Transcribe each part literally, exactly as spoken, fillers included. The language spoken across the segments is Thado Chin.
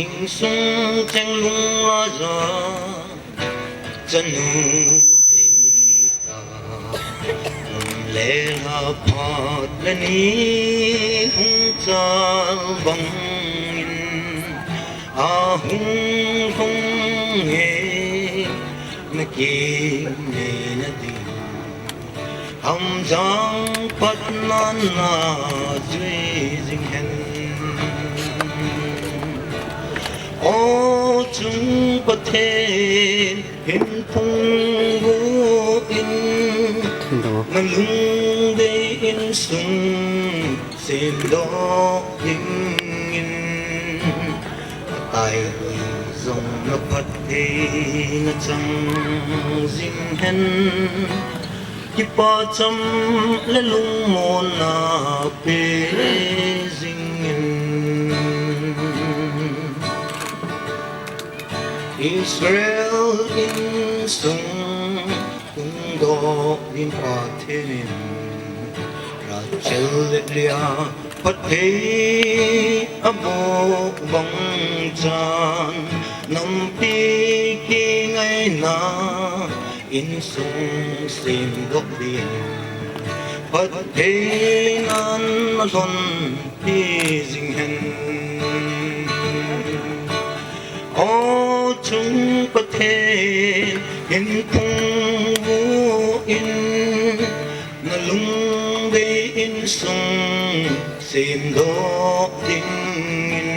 Insung cheng lung la ja, chanu le la phat le ni hung chal bang in, a hung hung he na ki ne na ding. Hamjang patna na jui jing hen. O chung Pathen, hin phung vu in, na lungdei insung semdoh ding in. Atai hui jong na phatthei na chang jing hen. Kipa cham le lungmonna pe jing in. Israel insung hung doh ding Pathen in, Rachel le Leah phatthei aboh bang chan, nampi kingaina insung semdoh ding, phatthei nan alhon pi jing hen. O chung Pathen, hin phung vu in, na lungdei insung semdoh ding in.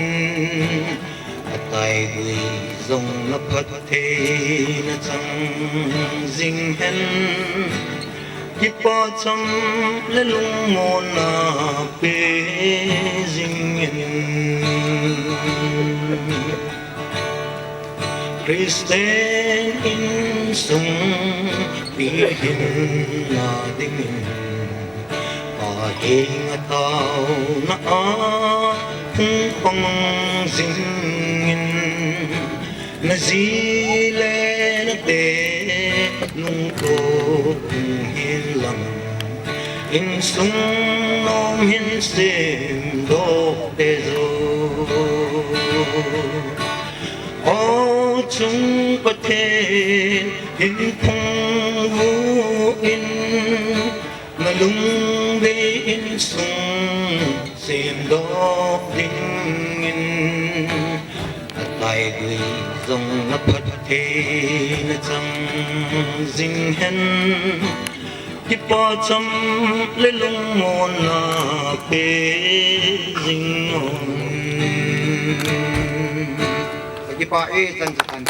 Atai hui jong na phatthei na chang jing hen. Kipa cham le lungmonna pe jing in. Christian insung pihin na ding in, Pathen a taona a hung pang jing in. Na ji le na te nung ko hung hin lang, insung nom hin semdoh te jo. O chung Pathen, hin phung vu in, na lungdei insung semdoh ding in. Atai hui jong na phatthei na chang jing hen. Kipa cham le lungmonna pe jing un. Kipa e chan chan.